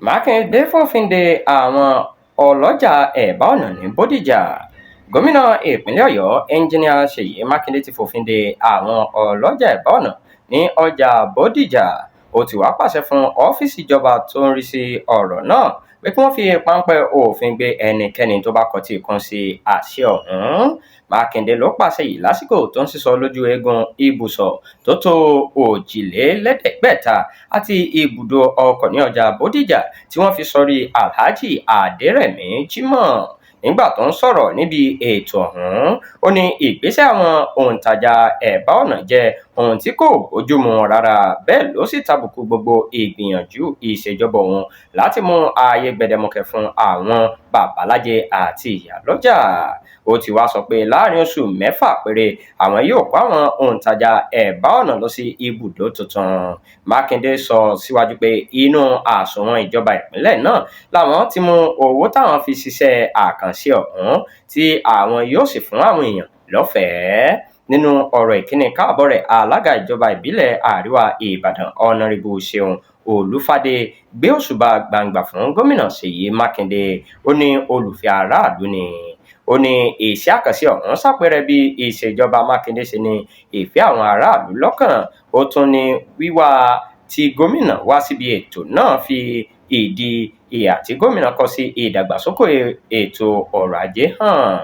Mákindé fòfin de àwọn ọlọ́jà ẹ̀bá ọ̀nà ní Bódìjà. Gómìnà ìpínlẹ̀ Ọ̀yọ́, Ẹnjiníà Ṣèyí Mákindé, ti fòfin de àwọn ọlọ́jà ẹ̀bá ọ̀nà ní ọjà Bódìjà. Ó ti wá pàṣẹ fún ọ́fíìsì ìjọba tó ń rí sí ọ̀rọ̀ náà pé kí wọ́n fi páńpẹ́ òfin gbé ẹnikẹ́ni tó bá kọtí ikún sí àṣẹ ọ̀hún. Mákindé ló pàṣẹ yìí lásìkò tó ń sísọ lójú eegun ibùsọ̀ tó tó 503 àti ibùdó ọkọ̀ ní ọjà Bódìjà tí wọ́n fi sọrí Alhaji Adẹrẹmí Jimoh. Nígbà tó ń sọ̀rọ̀ níbi ètò ọ̀hún, ó ní ìgbésẹ̀ àwọn òǹtajà ẹ̀bá ọ̀nà jẹ́ ohun tí kò bójúmu rárá, bẹ́ẹ̀ ló sì tàbùkù gbogbo ìgbìyànjú ìṣèjọba òun láti mú ayé gbẹdẹmukẹ fún àwọn babalájẹ àti ìyálọ́jà. Ó ti wá sọ pé láàrin oṣù 6 péré, àwọn yóò kó àwọn òǹtajà ẹ̀bá ọ̀nà lọ sí ibùdó tuntun. Mákindé sọ síwájú pé inú àsùnwọ̀n ìjọba ìpínlẹ̀ náà làwọn ti mú owó táwọn fi ṣiṣẹ́ àkànṣe ọ̀hún, tí àwọn yóò sì fún àwọn èèyàn lọ́fẹ̀ẹ́. Nínú ọ̀rọ̀ ìkíni káàbọ̀ rẹ̀, alága ìjọba ìbílẹ̀ Àríwá Ìbàdàn, Ọ̀nàrẹ́bù Ṣeun Olúfádé, gbé òṣùbà gbangba fún gómìnà Ṣèyí Mákindé. Ó ní olùfẹ́ aráàlú ni. Ó ní iṣẹ́ àkànṣe ọ̀hún ṣàpẹẹrẹ bí ìṣèjọba Mákindé ṣe ní ìfẹ́ àwọn aráàlú lọ́kàn. Ó tún ní wíwá tí gómìnà wá síbi ètò náà fi ìdí ìhà tí gómìnà kọ sí ìdàgbàsókè ètò ọrọ̀ ajé hàn.